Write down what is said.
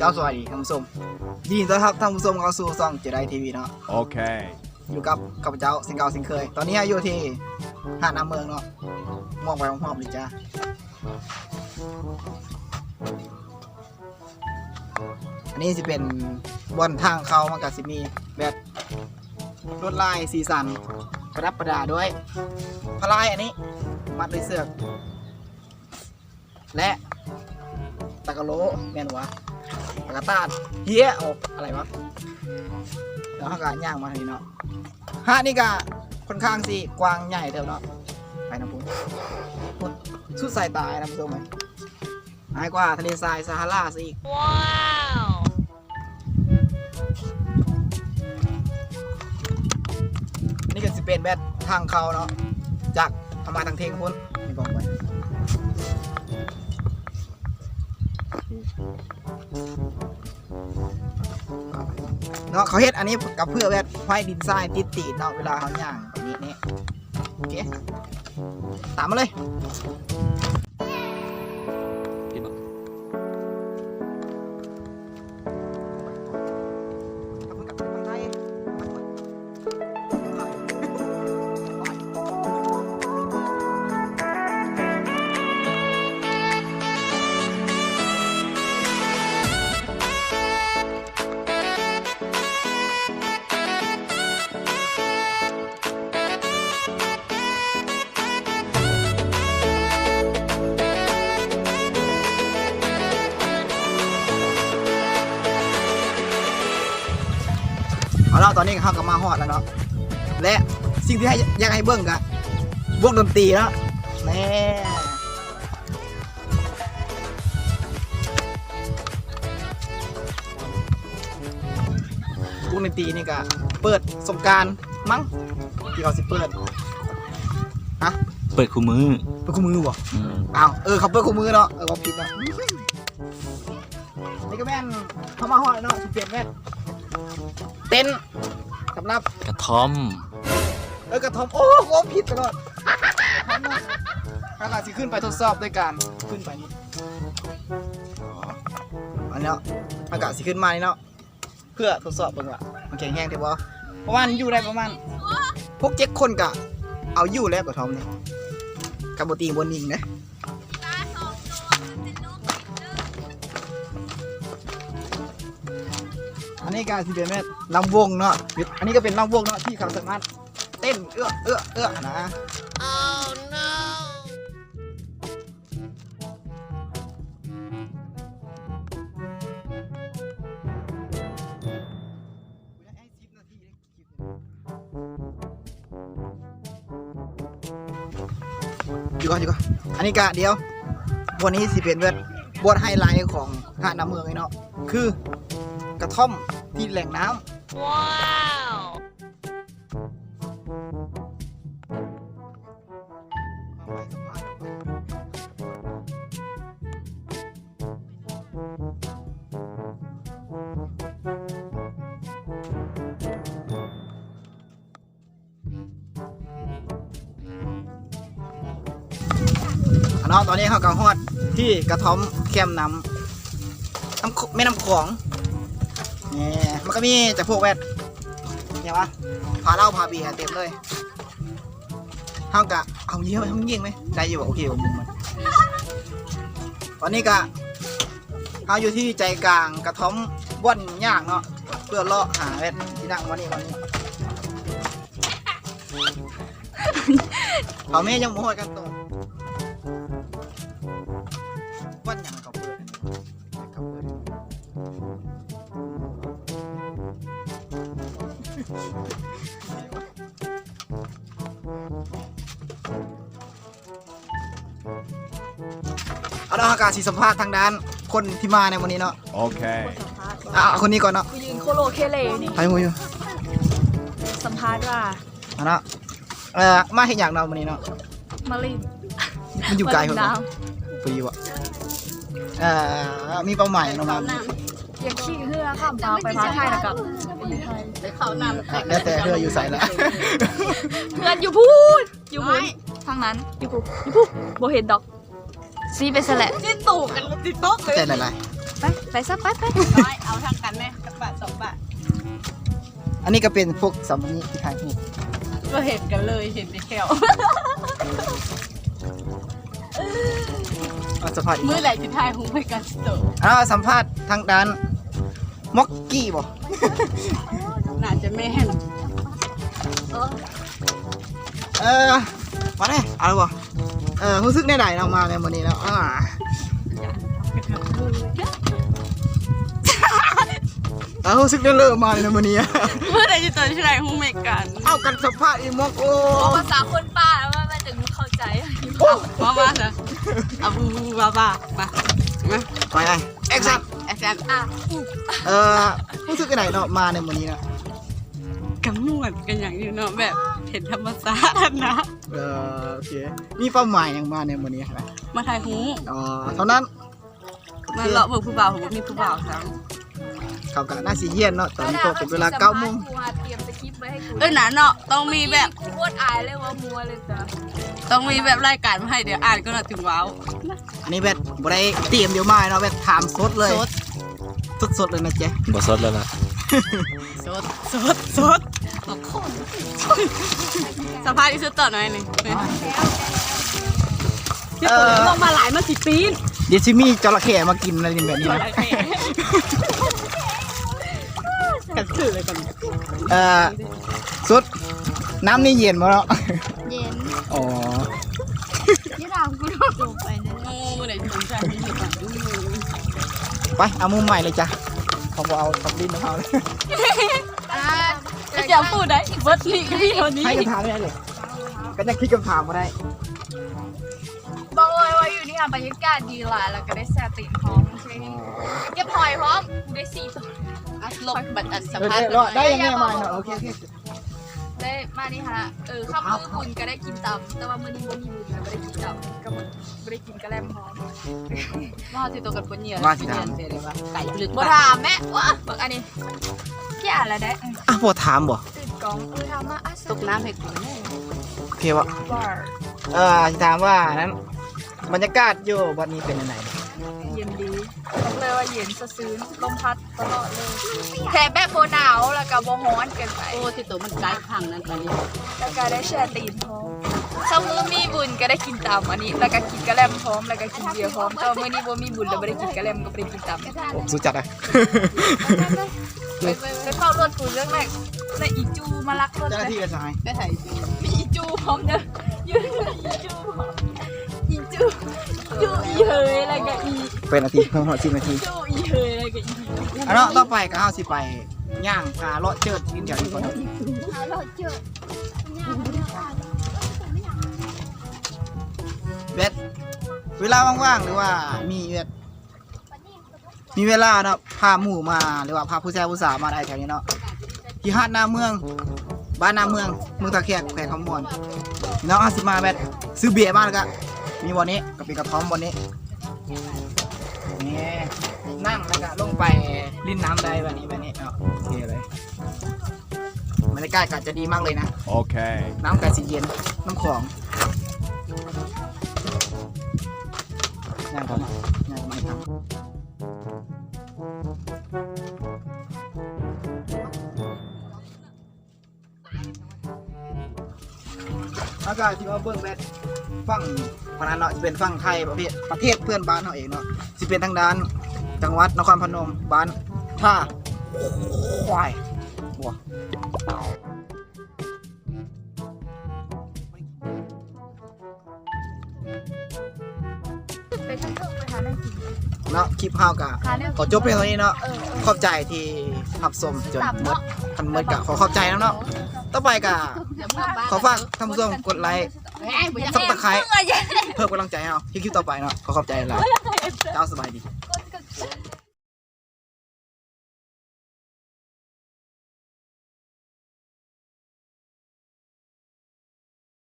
ເຈົ້າ ສະບາຍດີທ່ານຜູ້ຊົມ, ຍິນດີຕ້ອນຮັບທ່ານຜູ້ຊົມເຂົ້າສູ່ຊ່ອງເຈໄດທີວີເນາະ. ໂອເຄ ຢູ່ກັບຂ້າພະເຈົ້າເຊັ່ນເກົ່າເຊັ່ນເຄີຍ. ຕອນນີ້ເຮົາຢູ່ທີ່ຫາດນ້ຳເມືອງເນາະ, ມອງໄປຮອບໆເລີຍຈ້າ. ອັນນີ້ຊິເປັນບ່ອນທາງເຂົ້າ, ມັນກະຊິມີແບບລວດລາຍສີສັນປະດັບປະດາດ້ວຍຜ້າລາຍ ອັນນີ້ມັດດ້ວຍເຊືອກ ແລະ ຕາກະໂລ ແມ່ນຫວາ? ປາກະຕາດ ເຮຍ ອອກອະໄລຫວາ? ແລ້ວເຮົາກະຍ່າງມາທາງນີ້ເນາະ. ຫາດນີ້ກະຂ້ອນຂ້າງຊິກວ້າງໃຫຍ່ເຕີບເນາະ. ໄປນຳພຸ້ນ ພຸ້ນ ສຸດສາຍຕານຳຊົມເລີຍ. ຫຼາຍກວ່າທະເລຊາຍຊາຮາລາຊະອີກ. ວ້າວ! ນີ້ກະຊິເປັນແບບທາງເຂົ້າເນາະ, ຈາກເຮົາມາທາງເທິງພຸ້ນ ນີ້ບອກໄວ້ເນາະ. ເຂົາເຮັດອັນນີ້ກະເພື່ອແບບໃຫ້ດິນຊາຍຕິດຕີນເນາະ ເວລາເຮົາຍ່າງແບບນີ້. ນີ້ ໂອເຄ ຕາມມາເລີຍ. ເອົາລະ ຕອນນີ້ເຮົາກະມາຮອດແລ້ວເນາະ ແລະ ສິ່ງທີ່ຢາກໃຫ້ເບິ່ງກະວົງດົນຕີເນາະ. ແນ່ ວົງດົນຕີນີ້ກະເປີດສົງການ ມັ້ງ ທີ່ເຂົາຊິເປີດ. ຮະ? ເປີດຄູ່ມື້. ເປີດຄູ່ມື້ບໍ່? ອືມ ອ້າວ ເອີ ເຂົາເປີດຄູ່ມື້ເນາະ. ເອີ ເວົ້າຜິດເນາະ. ນີ້ກະແມ່ນເຂົ້າມາຮອດແລ້ວເນາະ, ຊິເປັນແມ່ນເຕັນສຳລັບກະທ່ອມ. ເອີ ກະທ່ອມ. ໂອ້ ເວົ້າຜິດຕະຫຼອດ. ເຮົາກະຊິຂຶ້ນໄປທົດສອບໂດຍການຂຶ້ນໄປນີ້. ອໍ ອັນນີ້ເນາະ, ເຮົາກະຊິຂຶ້ນມານີ້ເນາະ. ເພື່ອທົດສອບເບິ່ງວ່າມັນແຂງແຮງແທ້ບໍ່. ປະມານຢູ່ໄດ້ປະມານຫົກເຈັດຄົນກະເອົາຢູ່ແລ້ວກະທ່ອມນີ້, ກະບໍ່ຕີບໍ່ຍິງເດ້. ອັນນີ້ກະຊິເປັນແມ່ນລຳວົງເນາະ, ອັນນີ້ກະເປັນລຳວົງເນາະ ທີ່ເຂົາສາມາດເຕັ້ນເອື້ອເອື້ອເອື້ອຫັ້ນນະ. ຢູ່ກ່ອນ ຢູ່ກ່ອນ. ອັນນີ້ກະດຽວ ບ່ອນນີ້ຊິເປັນແບບບ່ອນໄຮໄລຂອງຫາດນ້ຳເມືອງເລີຍເນາະ, ຄືກະທ່ອມທີ່ແຫຼ່ງນ້ຳ. ວ້າວ! ເນາະ ຕອນນີ້ເຮົາກະຮອດທີ່ກະທ່ອມແຄມນ້ຳ ນ້ຳ ແມ່ນ້ຳຂອງ. ນີ້ ມັນກະມີຈຳພວກແບບ ຫຍັງຫວາ ພາເຫຼົ້າພາເບຍເຕັມເລີຍ. ເຮົາກະເອົາຍິງໄວ້ ເຮົາຍິງໄວ້ ໄດ້ຢູ່ບໍ່? ໂອເຄບໍ່? ມຸມມັນ. ຕອນນີ້ກະເຮົາຢູ່ທີ່ໃຈກາງກະທ່ອມ ບ່ອນຍ່າງເນາະ ເພື່ອເລາະຫາແບບທີ່ນັ່ງ ບ່ອນນີ້ ບ່ອນນີ້. ເຂົາແມ່ຍັງບໍ່ຮອດຂັ້ນຕອນ ວັນຫຍັງເຂົາເປີດ ເຂົາເປີດ. ເອົາລະ ເຮົາກະຊິສຳພາດທາງດ້ານຄົນທີ່ມາໃນມື້ນີ້ເນາະ. ໂອເຄ ອ່າ ຄົນນີ້ກ່ອນເນາະ ຜູ້ຍິງໂຄໂລເຄເລນີ້ ໃຜຮູ້ຢູ່ ສຳພາດວ່າ ອັນນະ ເອີ ມາເຮັດຫຍັງເນາະມື້ນີ້ເນາະ? ມາຫຼິ້ນ. ມັນຢູ່ໄກພຸ້ນບໍ່? ພໍດີບໍ່? ເອີ ມີເປົ້າໝາຍເນາະ ມາ ຢາກຂີ່ເຮືອຂ້າມຟາກໄປພາກໄທ ແລ້ວກໍໄປຢູ່ໄທ ໄປເຂົ້ານ້ຳ ອ່ະ ແລ້ວແຕ່ເຮືອຢູ່ໃສລະ ເຮືອນຢູ່ພຸ້ນ ຢູ່ພຸ້ນ ທາງນັ້ນ ຢູ່ພຸ້ນ ຢູ່ພຸ້ນ ບໍ່ເຫັນດອກ. ຊີ້ໄປຊະແຫຼະ ຊີ້ຕູກັນ ຕິດຕົກເລີຍ ຂອບໃຈຫຼາຍ ໄປ ໄປຊະ ໄປ ໄປ ເອົາທາງກັນແດ່ ຈັກບາດສອງບາດ. ອັນນີ້ກໍເປັນພວກສາມະນີທີ່ຖ່າຍຮູບ ບໍ່ເຫັນກັນເລີຍ ເຫັນແຕ່ແຂ້ວ. ເອົາສຳພາດອີກ ມື້ໃດຊິຖ່າຍຮູບໃຫ້ກັນໂຕ. ເອົາສຳພາດທາງດ້ານ ມັອກກີ້ບໍ່? ໜ້າຈະແມ່ນ. ເອີ ມາເດ້ ເອົາແລ້ວບໍ່? ເອີ ຮູ້ສຶກແນວໃດເນາະ ມາໃນມື້ນີ້ເນາະ? ອ່າ ເອົາ ຮູ້ສຶກແນວເລີມາໃນມື້ນີ້. ມື້ໃດຊິໂຕຊິໄດ້ຮູ້ເມກກັນ? ເອົາ ກັນສຳພາດອີກໝົດ. ໂອ້ ເວົ້າພາສາຄົນປ່າແລ້ວມັນ ມັນຈຶ່ງເຂົ້າໃຈ. ໂອ້ ວ່າ ວ່າຊະ ເອົາ ວ່າ ວ່າ ມາ ມາ ໄປ ໄປ ແອັກຊັນ ແອັກຊັນ. ອ່ະ ເອີ ຮູ້ສຶກຈັ່ງໃດເນາະ ມາໃນມື້ນີ້ເນາະ? ກະມ່ວນກະຫຍັງຢູ່ເນາະ ແບບເຫັນທຳມະຊາດຫັ້ນນະ. ເອີ ໂອເຄ ມີເປົ້າໝາຍຫຍັງມາໃນມື້ນີ້ຫັ້ນນະ? ມາຖ່າຍຮູບ. ອໍ ເທົ່ານັ້ນ. ມາເລາະເບິ່ງຜູ້ບ່າວ ເຂົາບໍ່ມີຜູ້ບ່າວຊ້ຳ. ເຂົາກະໜ້າຊິຮຽນເນາະ ຕອນນີ້ກໍເປັນເວລາເກົ້າໂມງ. ເອີ ນະເນາະ ຕ້ອງມີແບບ ໂຄດອາຍເລີຍ ເວົ້າມົວເລີຍຈ້ະ. ຕ້ອງມີແບບລາຍການມາໃຫ້ ດຽວອ່ານກ່ອນເນາະຈຶ່ງເວົ້າ. ອັນນີ້ແບບບໍ່ໄດ້ຕຽມ ດຽວມາເນາະ ແບບຖາມສົດເລີຍ ສົດ ສົດໆເລີຍນະເຈ. ບໍ່ສົດແລ້ວນະ ສົດ ສົດ ສົດ ສຳພາດທີ່ສຸດຕອນໜ້ອຍນີ້. ເອີ ລົງມາຫຼາຍມັນຊິປີນ. ດຽວຊິມີຈໍລະເຂ້ມາກິນອະໄລແບບນີ້ນະ. ກັນຄືກັນ. ເອີ ສຸດ ນ້ຳນີ້ເຢັນບໍ່ເນາະ? ເຢັນ. ອໍ ຢ່າຖາມກູເນາະ. ໄປ ເອົາມຸມໃໝ່ເລີຍຈ້ະ ເຂົາບໍ່ເອົາທັບຫຼິ້ນນຳເຮົາເລີຍ. ອ່າ ຈະເອົາຜູ້ໃດ ເບິດນີ້ກໍມີເທົ່ານີ້ ໃຫ້ກັນຖາມໄດ້ເລີຍ ກໍຍັງຄິດຄຳຖາມບໍ່ໄດ້. ບອກເລີຍວ່າຢູ່ນີ້ຫັ້ນບັນຍາກາດດີຫຼາຍ ແລ້ວກໍໄດ້ແຊ່ຕີນພ້ອມ. ໂອເຄ ເກັບຫອຍພ້ອມ ໄດ້ສີ່ໂຕ. ອ່ະ ລົບບັດອັນສຳພາດ ໄດ້ຍັງແນ່ມາເນາະ. ໂອເຄ ໂອເຄ ໄດ້ມານີ້ຫັ້ນລະ. ເອີ ຄ່ຳມື້ບຸນກໍໄດ້ກິນຕຳ ແຕ່ວ່າມື້ນີ້ບໍ່ມີບຸນ ກໍບໍ່ໄດ້ກິນຕຳ ກໍບໍ່ໄດ້ກິນກະແລັມພ້ອມ. ວ່າຊິໂຕກັນຄົນເຍອະ ວ່າຊິຖາມ ໄກລຶກ ບໍ່ຖາມແມະ. ວ້າ ບັກອັນນີ້ ເກຍລະໄດ້. ອ່ະ ບໍ່ຖາມບໍ່? ຕິດກ້ອງ. ເອີ ຖາມມາ. ອ່ະ ຕົກນ້ຳໃຫ້ກູແນ່. ໂອເຄບໍ່? ເອີ ຊິຖາມວ່ານັ້ນ ບັນຍາກາດຢູ່ບ່ອນນີ້ເປັນຈັ່ງໃດ? ເຢັນດີ ບອກເລີຍວ່າເຢັນ ສະຊື່ນ ລົມພັດຕະຫຼອດເລີຍ ແຖມແບບບໍ່ໜາວ ແລ້ວກໍບໍ່ຮ້ອນເກີນໄປ. ໂອ້ ຊິໂຕມັນໃກ້ຂ້າງນັ້ນປານນີ້ ແລ້ວກໍໄດ້ແຊ່ຕີນພ້ອມ. ຄ່ຳມື້ມີບຸນກໍໄດ້ກິນຕຳອັນນີ້ ແລ້ວກໍກິນກະແລັມພ້ອມ ແລ້ວກໍກິນເບຍພ້ອມ. ແຕ່ວ່າມື້ນີ້ບໍ່ມີບຸນ ແລ້ວບໍ່ໄດ້ກິນກະແລັມ ກໍບໍ່ໄດ້ກິນຕຳ. ໂອ້ ສຸດຈັດນະ. ໄປ ໄປ ໄປເຝົ້າລົດກູເລື່ອງແລກ ແລ້ວອີຈູມາລັກລົດ. ເຈົ້າໜ້າທີ່ໄປໃສ? ໄປໃສ? ມີອີຈູພ້ອມເດີ ຢູ່ ອີຈູ ອີຈູ ຈູອີເຫີຍ ແລ້ວກໍອີ ເປັນນາທີ ຮອດສິບນາທີ ຈູອີເຫີຍ ແລ້ວກໍອີ. ອ່ະເນາະ ຕໍ່ໄປກໍເຮົາຊິໄປຍ່າງຫາເລາະເຈີດຢູ່ແຖວນີ້ກ່ອນເນາະ ຫາເລາະເຈີດ. ແບບເວລາວ່າງໆ ຫຼືວ່າມີແບບ ມີເວລາເນາະ ພາໝູ່ມາ ຫຼືວ່າພາຜູ້ຊາຍຜູ້ສາວມາໄດ້ແຖວນີ້ເນາະ ທີ່ຫາດນາເມືອງ ບ້ານນາເມືອງ ເມືອງທ່າແຂກ ແຂວງຄຳມ່ວນເນາະ. ເຮົາຊິມາແບບຊື້ເບຍມາ ແລ້ວກະມີບ່ອນນີ້ ກະເປັນກະທ່ອມບ່ອນນີ້ ນີ້ ນັ່ງ ແລ້ວກະລົງໄປຫຼິ້ນນ້ຳໄດ້ແບບນີ້ ແບບນີ້ເນາະ. ໂອເຄເລີຍ. ບັນຍາກາດກໍຈະດີມາກເລີຍນະ. ໂອເຄ ນ້ຳກໍຊິເຢັນ ນ້ຳຂອງ. ຍ່າງກ່ອນ ຍ່າງກ່ອນ. ເຮົາກໍຊິມາເບິ່ງແບບຝັ່ງ ຝັ່ງນັ້ນເນາະ ຊິເປັນຝັ່ງໄທ ປະເທດ ປະເທດເພື່ອນບ້ານເຮົາເອງເນາະ ຊິເປັນທາງດ້ານຈັງຫວັດນະຄອນພະນົມ ບ້ານທ່າຄວາຍ ເນາະ. ຄລິບເຮົາກະຂໍຈົບພຽງເທົ່ານີ້ເນາະ. ຂອບໃຈທີ່ຮັບຊົມຈົນໝົດ ຄັນໝົດກະຂໍຂອບໃຈນຳເນາະ. ຕໍ່ໄປກະຂໍຝາກທ່ານຜູ້ຊົມກົດໄລ ຊັບສະໄຄຣບ໌ ເພື່ອເປັນກຳລັງໃຈໃຫ້ເຮົາເຮັດຄລິບຕໍ່ໄປເນາະ. ຂໍຂອບໃຈຫຼາຍ. ເຈົ້າ ສະບາຍດີ.